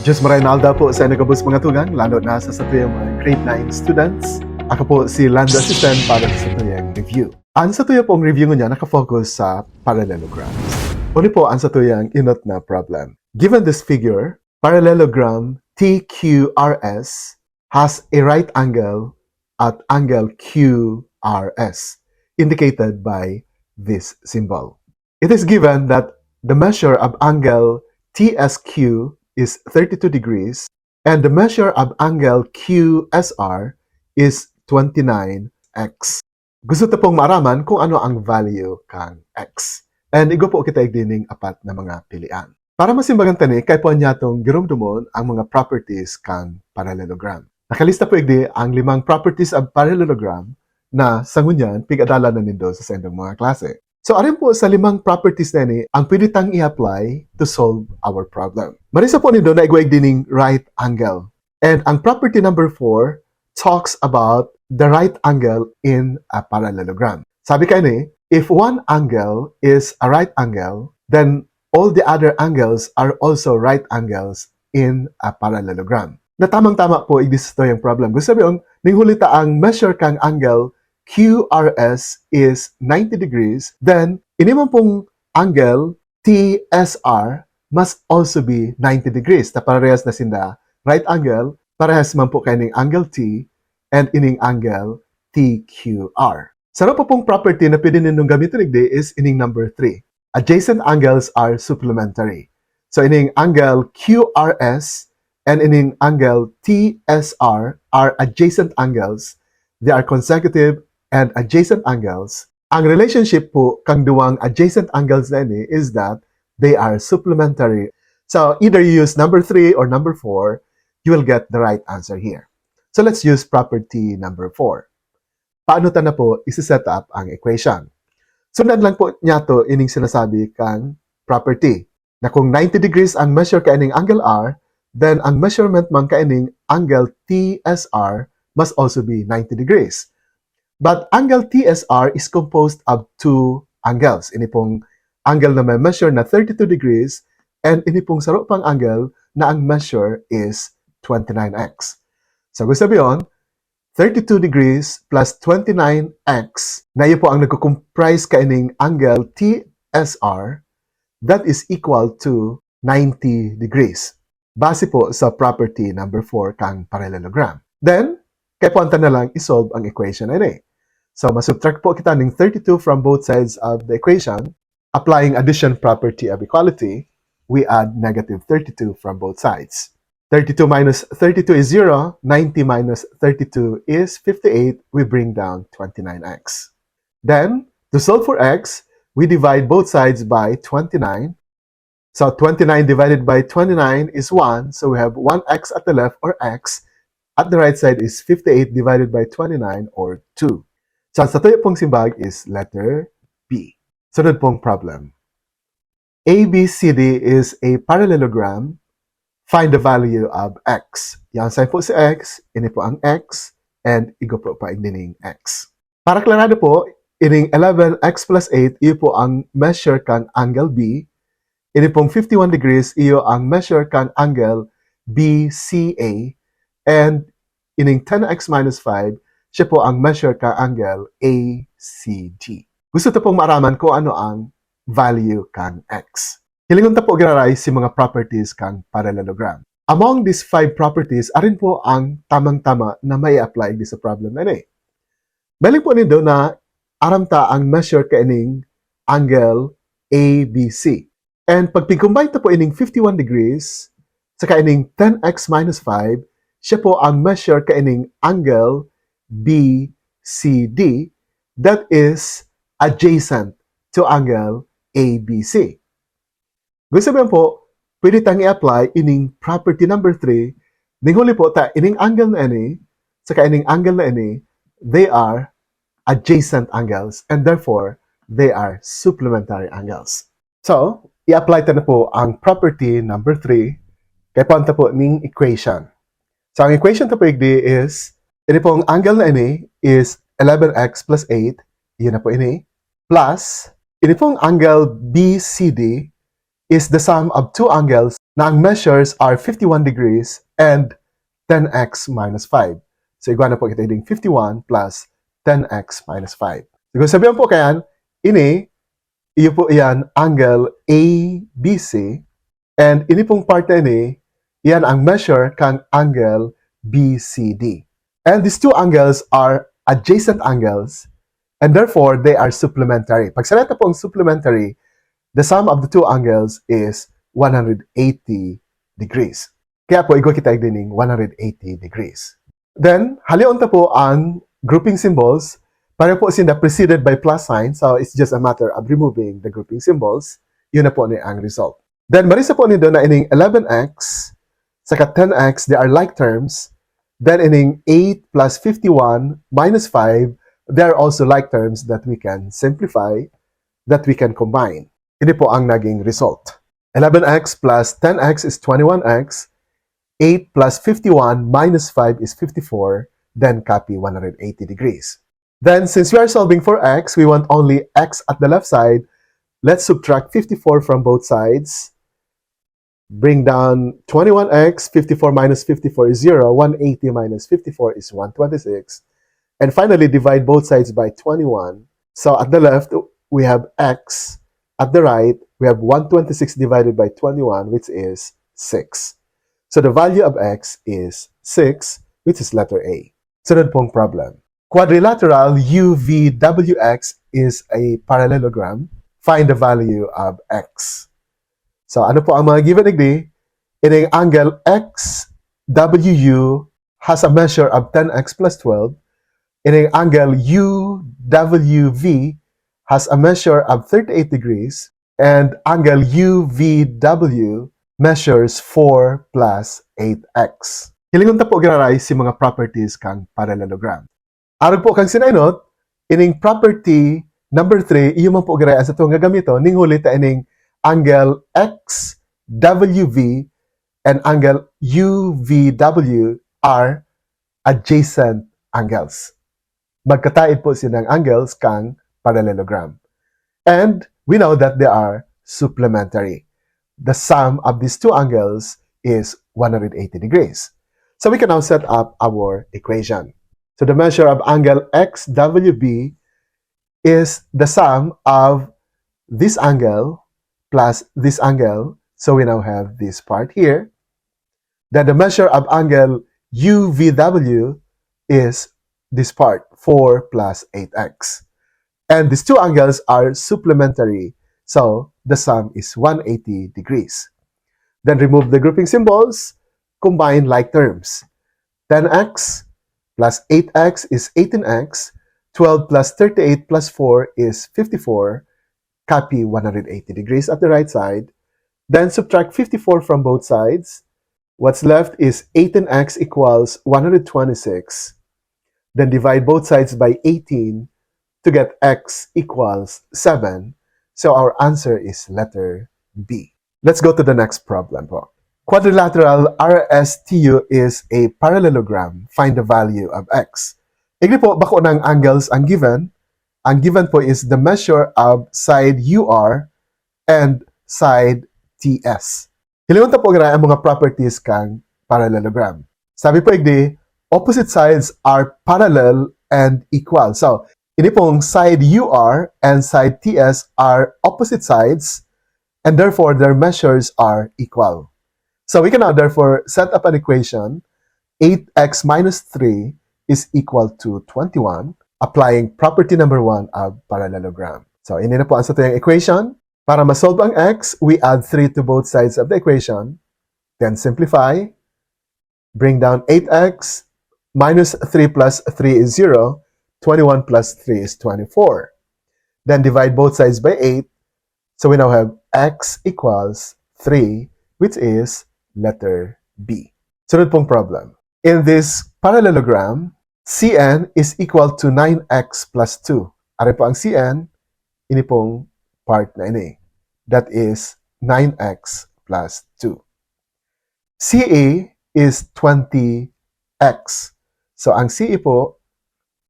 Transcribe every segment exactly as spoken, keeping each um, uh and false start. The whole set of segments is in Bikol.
Diyos maray na aldaw po sa inyo gabos mga tugang, lalo na sa satuyang mga grade nine students. Ako po si Lando Asisten para sa satuyang review. Ang satuya pong review ngunyan nakafocus sa parallelograms. Uni po ang satuyang inot na problem. Given this figure, parallelogram T Q R S has a right angle at angle Q R S, indicated by this symbol. It is given that the measure of angle T S Q is thirty-two degrees and the measure of angle Q S R is twenty-nine x. Gusto ta pong maaraman kung ano ang value kan x. And igwa po kita igdi ning apat na mga pilian. Para masimbagan ta ni, kaipuhan nyatong giromdomon ang mga properties kan parallelogram. Nakalista po igdi ang limang properties of parallelogram na sa ngunyan pig-adalan na nindo sa saindong mga klase. So, arin po sa limang properties na ini ang pwede tang i-apply to solve our problem. Marisa po nindo na igwa igdi ning right angle. And ang property number four talks about the right angle in a parallelogram. Sabi kaini, if one angle is a right angle, then all the other angles are also right angles in a parallelogram. Na tamang-tama po igdi sa satuyang problem. Gusto sabihin, ning huli ta ang measure kang angle Q R S is ninety degrees, then ini man pong angle T S R must also be ninety degrees. Ta parehas na sinda right angle, parehas man po kaining angle T and ining angle T Q R. Saro pa pong property na pwede nindong gamiton igdi is ining number three. Adjacent angles are supplementary. So ining angle Q R S and ining angle T S R are adjacent angles. They are consecutive and adjacent angles. Ang relationship po kang duwang adjacent angles na ini is that they are supplementary. So either you use number three or number four, you will get the right answer here. So let's use property number four. Paano ta na po isi-set up ang equation? Sundan lang po niyato ining sinasabi kang property, na kung ninety degrees ang measure kaining angle R, then ang measurement man kaining angle T S R must also be ninety degrees. But angle T S R is composed of two angles. Ini pong angle na may measure na thirty-two degrees, and ini pong saro pang angle na ang measure is twenty-nine x. So, gusto sabihin, thirty-two degrees plus twenty-nine x, na iyo po ang nagko-comprise kaining angle T S R, that is equal to ninety degrees. Base po sa property number four kang parallelogram. Then, kaipuhan ta na lang i-solve ang equation na ini. So, masubtract po kita ning thirty-two from both sides of the equation. Applying addition property of equality, we add negative thirty-two from both sides. Thirty-two minus thirty-two is zero, ninety minus thirty-two is fifty-eight, we bring down twenty-nine x. Then, to solve for x, we divide both sides by twenty-nine. So, twenty-nine divided by twenty-nine is one, so we have one x at the left, or x. At the right side is fifty-eight divided by twenty-nine, or two. So, ang satuya pong simbag is letter B. Sunod pong problem. A B C D is a parallelogram. Find the value of x. Yan, sa po si x, ini po ang x, and igwa po pa igdi ning x. Para klarado po, ining eleven x plus eight, iyo po ang measure kang angle B. Ini pong fifty-one degrees, iyo ang measure kang angle B C A. And ining ten x minus five, siya po ang measure kang angle A C D. Gusto ta pong maaraman kung ano ang value kang x. Hilingon ta po giraray si mga properties kang parallelogram. Among these five properties, arin po ang tamang-tama na mai-apply di sa problem na ini. Balik po nindo na aram ta ang measure kaining angle A B C. And pag pig-combine ta po ining fifty-one degrees, saka ining ten x minus five, siya po ang measure kaining angle B C D, that is adjacent to angle A B C. Gusto sabihin po, pwede tang i-apply ining property number three, ning huli po ta ining angle na ini, saka ining angle na ini, they are adjacent angles, and therefore, they are supplementary angles. So, i-apply ta na po ang property number three, kaipuhan ta po ning equation. So, ang equation ta po igdi is, ini pong angle na ini is eleven x plus eight, yun na po ini, plus, ini pong angle B C D is the sum of two angles, na ang measures are fifty-one degrees and ten x minus five. So, igwa na po kita ding fifty-one plus ten x minus five. So, kung sabihan po kayan, ini, iyo po yan, angle A B C, and ini pong part na ini, yan ang measure kang angle B C D. And these two angles are adjacent angles, and therefore, they are supplementary. Pag sareta pong supplementary, the sum of the two angles is one hundred eighty degrees. Kaya po, igwa kita igdining one hundred eighty degrees. Then, halion ta po ang grouping symbols. Pareho po sinda preceded by plus sign, so it's just a matter of removing the grouping symbols. Yun na po ni ang result. Then, marisa po nindo na ining eleven x saka ten x, they are like terms. Then, ining eight plus fifty-one minus five, they are also like terms that we can simplify, that we can combine. Ini po ang naging result. Eleven x plus ten x is twenty-one x. Eight plus fifty-one minus five is fifty-four. Then copy one hundred eighty degrees. Then, since we are solving for x, we want only x at the left side. Let's subtract fifty-four from both sides. Bring down twenty-one x, fifty-four minus fifty-four is zero, one eighty minus fifty-four is one twenty-six. And finally, divide both sides by twenty-one. So at the left, we have x. At the right, we have one twenty-six divided by twenty-one, which is six. So the value of x is six, which is letter A. Sunod pong problem. Quadrilateral U V W X is a parallelogram. Find the value of x. So, ano po ang mga given digdi? Ining angle X W U has a measure of ten x plus twelve. Ining angle U W V has a measure of thirty-eight degrees. And angle U V W measures four plus eight x. Hilingon ta po giraray si mga properties kang parallelogram. Arog po kang sinainot, ining property number three, iyo man po giray ang satong gagamiton, ning huli ta ining angle X W V and angle U V W are adjacent angles. Magkataed po sinang angles kang parallelogram. And we know that they are supplementary. The sum of these two angles is one hundred eighty degrees. So we can now set up our equation. So the measure of angle X W B is the sum of this angle plus this angle. So we now have this part here. Then the measure of angle U V W is this part, four plus eight x. And these two angles are supplementary. So the sum is one eighty degrees. Then remove the grouping symbols, combine like terms. Ten x plus eight x is eighteen x. Twelve plus thirty-eight plus four is fifty-four. Copy one hundred eighty degrees at the right side. Then subtract fifty-four from both sides. What's left is eighteen x equals one hundred twenty-six. Then divide both sides by eighteen to get x equals seven. So our answer is letter B. Let's go to the next problem po. Quadrilateral R S T U is a parallelogram. Find the value of x. Igdi po, bako nang angles ang given. Ang given po is the measure of side U R and side T S. Hilingon ta po giraray ang mga properties kang parallelogram. Sabi po igdi, opposite sides are parallel and equal. So, ini pong side U R and side T S are opposite sides, and therefore their measures are equal. So we can now therefore set up an equation, eight x minus three is equal to twenty-one, applying property number one of parallelogram. So, ini na po ang satuyang equation. Para ma-solve ang x, we add three to both sides of the equation. Then simplify. Bring down eight x minus three plus three is zero. Twenty-one plus three is twenty-four. Then divide both sides by eight. So we now have x equals three, which is letter B. Sunod pong problem. In this parallelogram, C N is equal to nine x plus two. Ari po ang C N, ini pong part na ini. That is nine x plus two. C E is twenty x. So, ang C E po,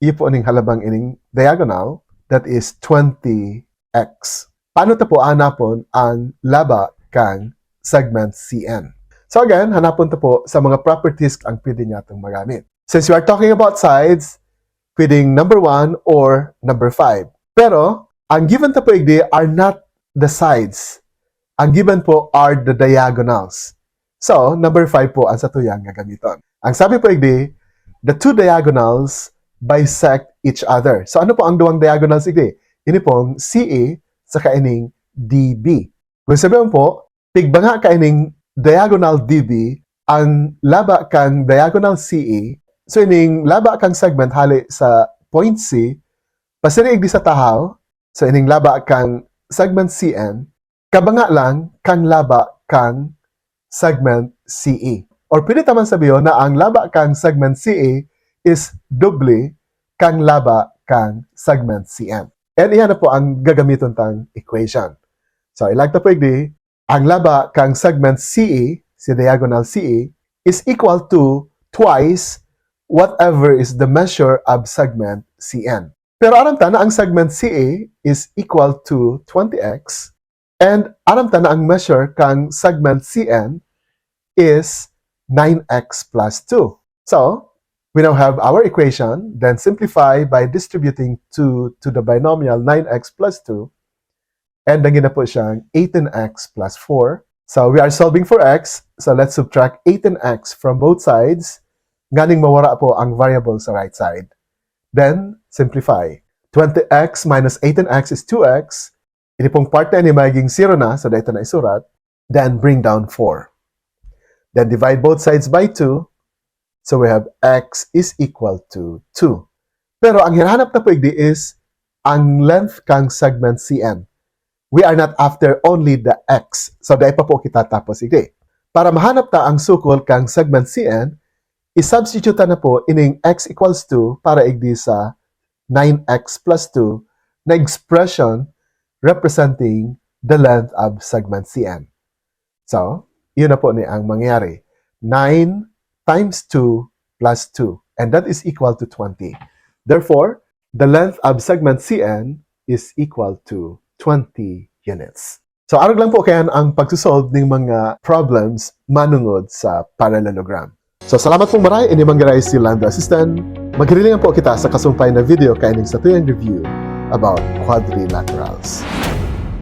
iyo po ning halabang ining diagonal, that is twenty x. Paano ta po hanapon ang laba kan segment C N. So again, hanapon ta po sa mga properties ang pwede niya itong magamit. Since we are talking about sides, pwedeng number one or number five. Pero, ang given ta po igdi are not the sides. Ang given po are the diagonals. So, number five po ang satuyang gagamiton. Ang sabi po igdi, the two diagonals bisect each other. So, ano po ang duwang diagonals igdi? Ini pong C A saka ining D B. Kung sabihin po, tigbanga kaining diagonal D B ang laba kan diagonal C A. So, ining laba kan segment hale sa point C, pasiri igdi sa tahaw. So, ining laba kan segment C N, kabanga lang kan laba kan segment C A. Or pwede ta man sabihon na ang laba kan segment C A is doble kan laba kan segment C N. And iyan na po ang gagamiton tang equation. So, ilag ta po igdi, ang laba kan segment C A, si diagonal C A, is equal to twice whatever is the measure of segment C N. Pero aram ta na ang segment C A is equal to twenty x, and aram ta na ang measure kan segment C N is nine x plus two. So, we now have our equation, then simplify by distributing two to the binomial nine x plus two, and naging na po siyang eighteen x plus four. So, we are solving for x, so let's subtract eighteen x from both sides, nganing mawara po ang variable sa right side. Then, simplify. Twenty x minus eighteen x is two x. Ini pong part na ini magiging zero na, so dito na isurat. Then, bring down four. Then, divide both sides by two. So, we have x is equal to two. Pero ang hinahanap na po igdi is ang length kang segment C N. We are not after only the x. So, dai pa po kita tapos igdi. Para mahanap ta ang sukol kang segment C N, i-substitute ta na po ining x equals two para igdi sa nine x plus two na expression representing the length of segment C N. So, yun na po ni ang mangyari. Nine times two plus two, and that is equal to twenty. Therefore, the length of segment C N is equal to twenty units. So, arog lang po kayan ang pagsusolve ning mga problems manungod sa parallelogram. So, salamat pong maray, ini man garay si Lando Assistant. Maghihiling po kita sa kasumpay na video kaining satuyang review about quadrilaterals.